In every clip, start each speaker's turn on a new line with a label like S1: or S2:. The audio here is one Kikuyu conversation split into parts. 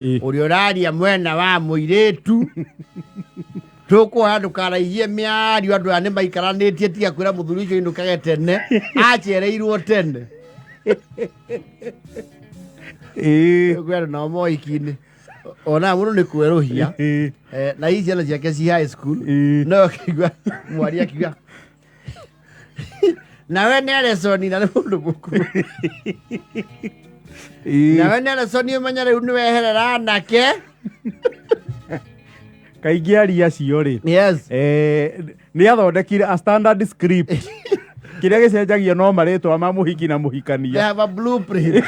S1: Ũrĩa ũraria mwena wa mũirĩtu, tũkũhoya ndũkaraihie mĩario. Andũ aya nĩ maikaranĩtie, tiga kwĩra mũthuri ũcio inũkage tene, acereirwo tene. Kwĩ andũ nao mohiki-inĩ ona mũndũ nĩ kwerũhia. Na hihi ciana ciake ci high school. No ũkĩigua mwari akiuga nawe Nelson, na nĩ mũndũ mũkũrũ. Nawe Nelson, ũmenye rĩu nĩ weherera anake.
S2: Kaingĩ aria acio rĩ, nĩ athondekire a standard script, kĩrĩa gĩcenjagio no marĩtwa ma mũhiki na
S1: They
S2: mũhikania.
S1: have a blueprint.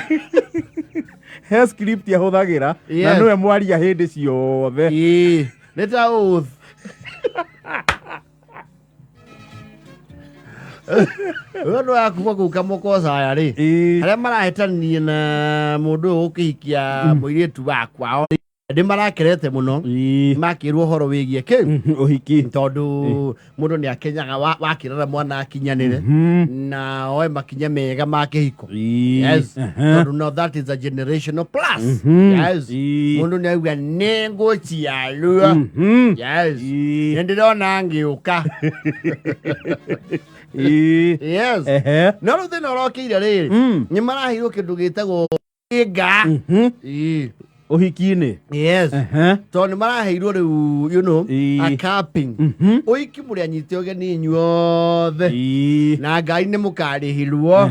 S2: He script ahũthagĩra na nĩwe mwaria hĩndĩ ciothe.
S1: Ĩĩ, nĩ ta oath. Ũyũ nĩ wa kuma kũu kamũkocaya rĩ, arĩa marahĩtania na mũndũ ũyũ ũkĩhikia mũirĩtu wa kwao nĩ marakerete mũno makĩrwo ũhoro wĩgiĩ kĩ
S2: Ũhiki.
S1: Tondũ mũndũ nĩ akenyaga wakĩrora mwana akinyanĩre na oe makinya mega ma kĩhiko. Yes. Tondũ no that is a generational plus. Yes. Mũndũ nĩ auga nĩ ngũciarwo. Yes. Nĩ ndĩrona ngĩũka. Yes. No rĩu thĩna ũrokĩire rĩrĩ, nĩ maraheirwo kĩndũ gĩtagwo nga. Ĩĩ.
S2: Ũhiki-inĩ.
S1: Yes. Tondũ nĩ maraheirwo rĩu a capping. Ũhiki mũrĩ anyite ũgeni inyuothe na ngari nĩ mũkarĩhirwo.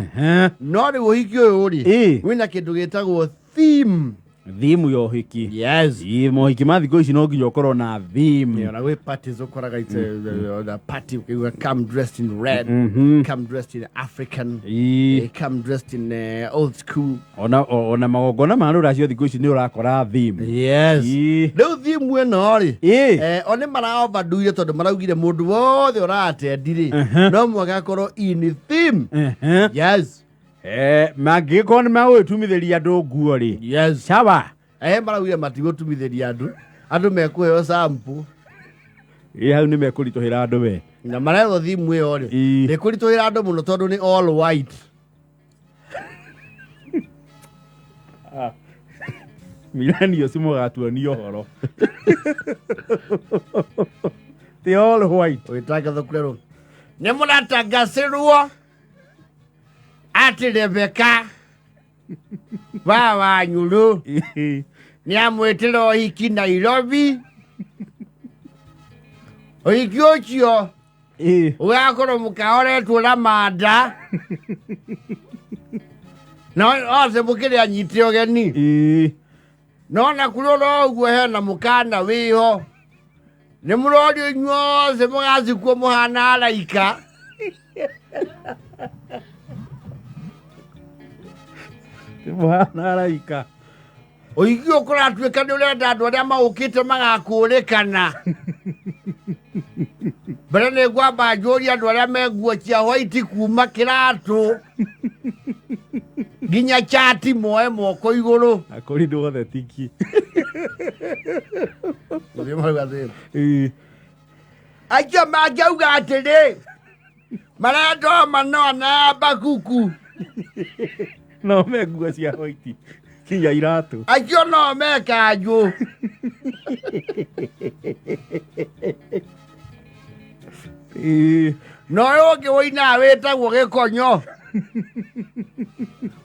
S1: No rĩu ũhiki ũyũ rĩ, wĩna kĩndũ gĩtagwo theme.
S2: Theme ya ũhiki.
S1: Yes.
S2: Mohiki ma thikũ ici no nginya ũkorwo na theme.
S1: Yeah, na gwĩ parties ũkoraga it's a party ũkĩuga come dressed in red, come dressed in African, come dressed in old school.
S2: Ona magongona ma rũracio thikũ ici nĩ ũrakora theme.
S1: Yes. Rĩu theme ĩno rĩ, o nĩ maraobanduire tondũ maraugire mũndũ wothe ũratendi rĩ, no mũhaka akorwo in theme. Yes.
S2: Mangĩgĩkorwo nĩ magũgĩtumithĩria andũ nguo rĩ, sawa.
S1: Maraugire matigũtumithĩria andũ, andũ mekũheo sample.
S2: Hau nĩ mekũritũhĩra andũ we.
S1: Na marerwo theme ĩyo rĩ, ndĩkũritũhĩra andũ mũno tondũ nĩ all white.
S2: Millennials mũgatuonia ũhoro ti all white.
S1: Ũgĩtangatha kũrerwo nĩ mũratangacĩrwo atĩ Rebeka wa Wanyũrũ nĩ amwĩtĩra ũhiki Nairobi. Ũhiki ũcio ũgakorwo mũkaoretwo na manda na othe mũkĩrĩ anyite ũgeni. No na kũrĩ oro ũguo hena mũkana wĩho, nĩ mũrorio inyuothe mũgacikuo mũhana araika.
S2: Mũhana araika.
S1: Ũhiki ũyũ kũratuĩka nĩ ũrenda andũ arĩa maũkĩte magakũrĩkana. Mbere nĩ ngwamba njũrie andũ arĩa me nguo cia white kuma kĩratũ nginya chati moe moko igũrũ.
S2: Akorirwo othe tiki.
S1: Gũthiĩ marauga atĩrĩ, acio mangĩauga atĩrĩ marenda o manoa na mbakuku.
S2: No me nguo cia white kinya iratũ.
S1: Acio no mekanjũ. Na ũyũ ũngĩ wũinaga wĩtagwo gĩkonyo,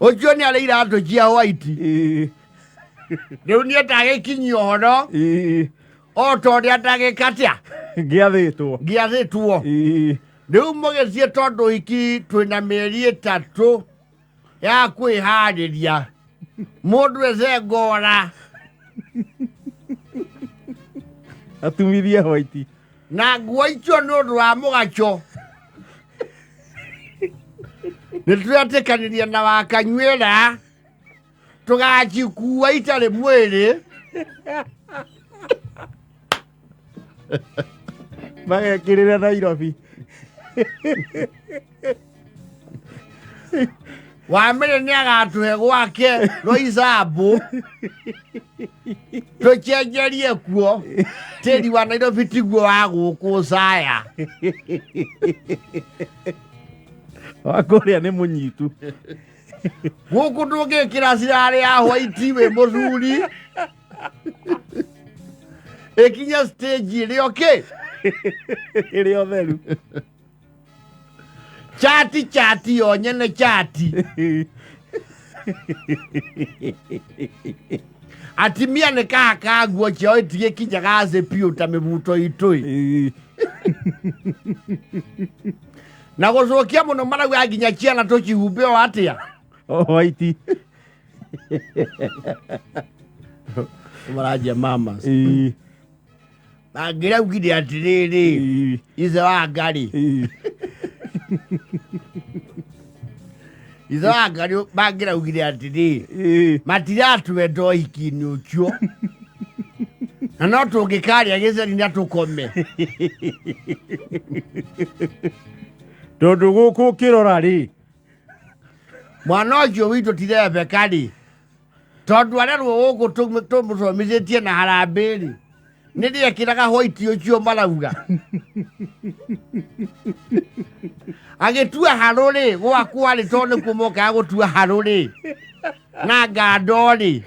S1: ũcio nĩ arĩ iratũ cia white. Rĩu niĩ ndagĩkinyia ũhoro o ta ũrĩa ndagĩka atĩa
S2: ngĩathĩtwo.
S1: Ngĩathĩtwo. Rĩu mũgĩthiĩ, tondũ hiki twĩna mĩeri 3 ya kwĩharĩria, mũndũ ece ngora.
S2: Atumithie white.
S1: Na nguo icio nĩ ũndũ wa mũgaco nĩ twetĩkanĩria na wakanyuĩra tũgacikua itarĩ mwĩrĩ.
S2: Magekĩrĩra Nairobi.
S1: Wamĩrĩ nĩ agatũhe gwake Roysambu tũcenjerie kuo, tĩri wa Nairobi tiguo wa gũkũ caya.
S2: Wa kũrĩa nĩ mũnyitu.
S1: Gũkũ ndũngĩkĩra cirarĩ ya white wĩ mũthuri. Ĩkinye stage ĩrĩ okay.
S2: Ĩrĩ otheru.
S1: Chati chati yo nyene chati. Atimia nĩ kahaka nguo ciao itigĩkinyaga thĩ biũ ta mĩbuto itũ ĩ. Na gũcokia mũno marauga nginya ciana tũcihumbe o atĩa.
S2: O white.
S1: Maranjia mamas. Mangĩraugire atĩrĩrĩ, ithe wa Ngarĩ, ithe wa Ngarĩ mangĩraugire atĩrĩ, matiratwenda ũhiki-inĩ ũcio na no tũngĩkarĩa gĩceri na tũkome.
S2: Tondũ gũkũ ũkĩrora rĩ,
S1: mwana ũcio witũ ti Rebeka rĩ, tondũ arerwo gũkũ tũmũthomithĩtie na harambĩ rĩ, nĩ rĩekĩraga white ũcio marauga. Agĩtua harũ rĩ, gwakwa rĩ, tondũ nĩkuo mokaga gũtua harũ rĩ, na ngando rĩ.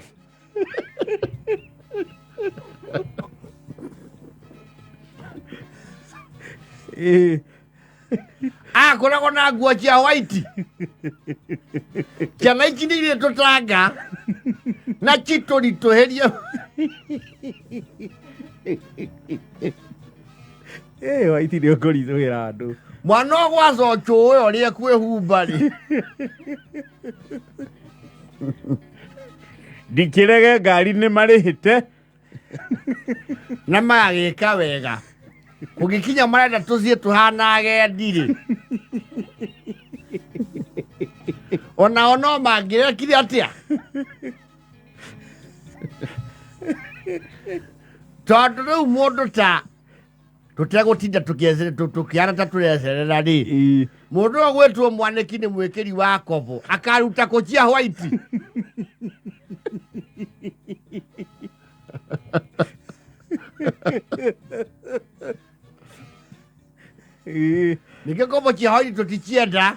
S1: Akoragwo na nguo cia white. Ciana ici nĩ irĩ tũtanga na citũritũhĩrie.
S2: White nĩ ũkũritũhĩra andũ.
S1: Mwana ũgwaca ũcũĩ ũrĩa kwĩhumba rĩ.
S2: Ndikĩrege ngari nĩ marĩhĩte.
S1: Na magagĩka wega. Kũngĩkinya marenda tũthiĩ tũhana agendi rĩ. Onao no mangĩrekire atĩa? Tondũ rĩu mũndũ ta tũtegũtinda tũkĩara ta tũrecerera rĩ. Mũndũ ũyũ gwĩtwo mwanĩki nĩ mwĩkĩri wa kobo akaruta kũ cia white. Ningĩ kobo cia white tũticienda.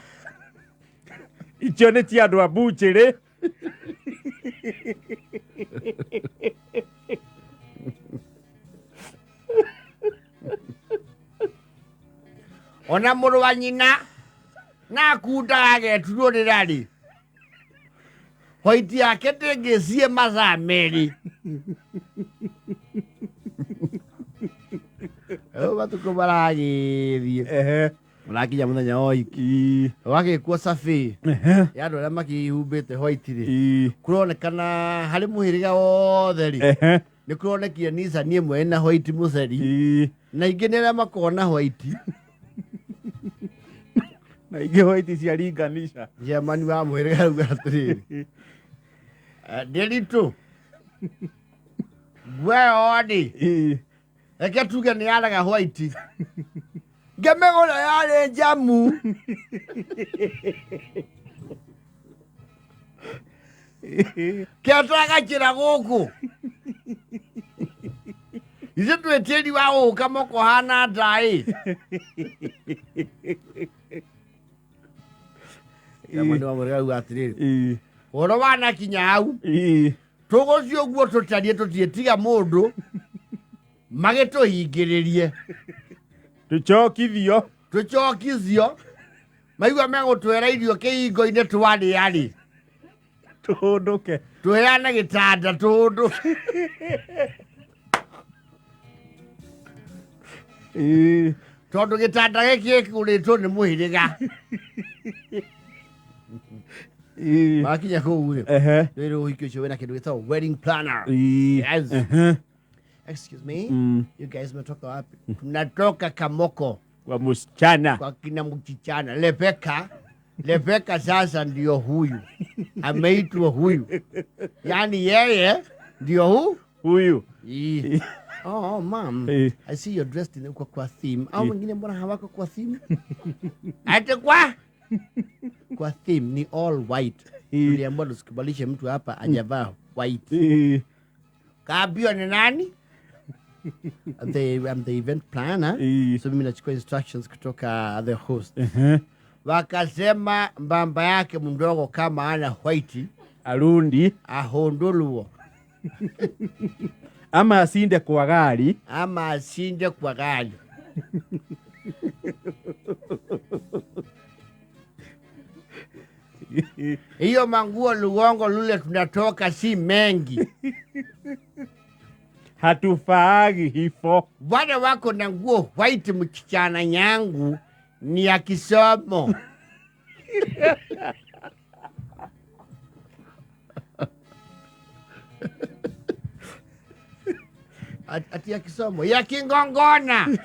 S2: Icio nĩ cia andũ a mbuchĩrĩ.
S1: Ona mũrũ wa nyina na akundaga ageturwo rĩrarĩ. White yake ndĩngĩciĩ mathaa merĩ. Rĩu matukũ maragĩthiĩ. Ũrakinya mũthenya wa ũhiki. Ũgagĩkwo survey ya andũ arĩa makĩhumbĩte white rĩ. Kũronekana harĩ mũhĩrĩga wothe rĩ. Nĩ kũronekire Nissan ĩmwe ĩna white mũceri. Na ingĩ nĩ arĩa makoragwo na white.
S2: Na ingĩ white cia ringanisha.
S1: Chairman wa mũhĩrĩga auga atĩrĩrĩ. Ndĩritũ. Nguo ĩyo rĩ. Reke tuge nĩ yaraga white. Ngĩmĩgũra yarĩ njamu. Kĩatagakĩra gũkũ. Ithuĩ twĩ tĩri wa gũka moko hana ndaĩ. Chairman wa mũhĩrĩga auga atĩrĩrĩ. Ũhoro wanakinya hau. Tũgũthiĩ ũguo tũtariĩ tũtiĩtiga mũndũ. Magĩtũhingĩrĩrie.
S2: Tũcokithio.
S1: Tũcokithio. Maigua megũtwĩra irio kĩhingo-inĩ twarĩa rĩ.
S2: Tũhũndũke.
S1: Tũheane gĩtanda tũhũndũke. Tondũ gĩtanda gĩkĩ gĩkũrĩtwo nĩ mũhĩrĩga. Wakinya kũu rĩ. Rĩrĩ ũhiki ũcio wĩna kĩndũ gĩtagwo wedding planner. Yes. Excuse me. You guys mnatoka wapi? Tunatoka Kamoko.
S2: Kwa msichana.
S1: Kwa kina msichana. Rebecca. Rebecca sasa ndio huyu. Ameitwa huyu. Yaani yeye ndio
S2: Huyu.
S1: Oh, mom. I see you're dressed in uko kwa theme. Au wengine mbona hawako kwa theme? Ate kwa? Kwa theme ni all white. Tuliambiwa tusikubalishe mtu hapa hajavaa white. Kaambiwa ni nani? I'm the event planner. So mimi nachukua instructions kutoka the host. Wakasema mbamba yake mdogo kama ana white
S2: arundi
S1: ahondoluo.
S2: Ama acinde kwa gari.
S1: Ama acinde kwa gari. Hiyo manguo lugongo lule tunatoka si mengi.
S2: Hatufaagi hifo.
S1: Wale wako na nguo white, mchichana yangu ni ya kisomo. Ati ya kisomo ya kingongona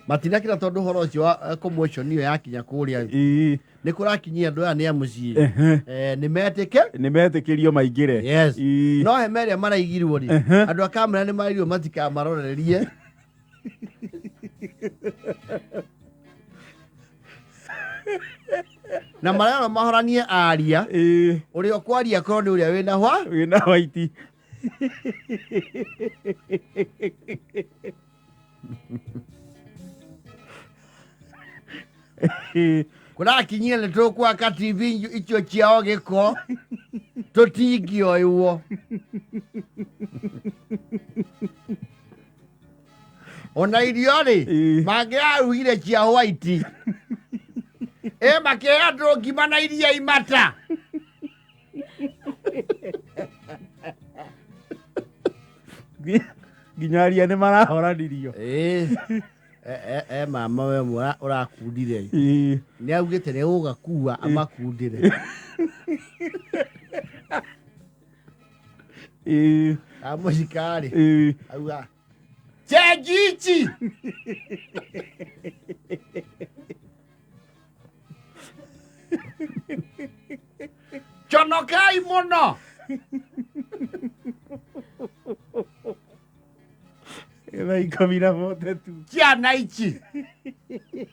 S1: matinakira tondu horo ucio wa commotion iyo yakinya kuria ni kurakinyia andu aya ni a mucii. Ni metike
S2: nĩ metĩkĩrio maingĩre.
S1: Yes. No hema ĩrĩa maraigirwo rĩ, andũ a kamera nĩ marĩirwo matikamarorerie. Na marerwo mahoranie aria. Ũrĩa ũkwaria korwo nĩ ũrĩa wĩna hwa
S2: wĩna waiti.
S1: Kũrakinyire nĩ tũkwaka TV icio ciao gĩko tũtingĩoywo. Ona irio rĩ, mangĩrarugire cia white ĩ makĩhe andũ ngima na iria imata.
S2: Nginya aria nĩ marahoranirio.
S1: Mama we ũrakundire nĩ augĩte nĩ ũgakua amakundire. Amũcikari auga chenji ici. Conokai mũno.
S2: Thaa 10:42.
S1: Ciana ici.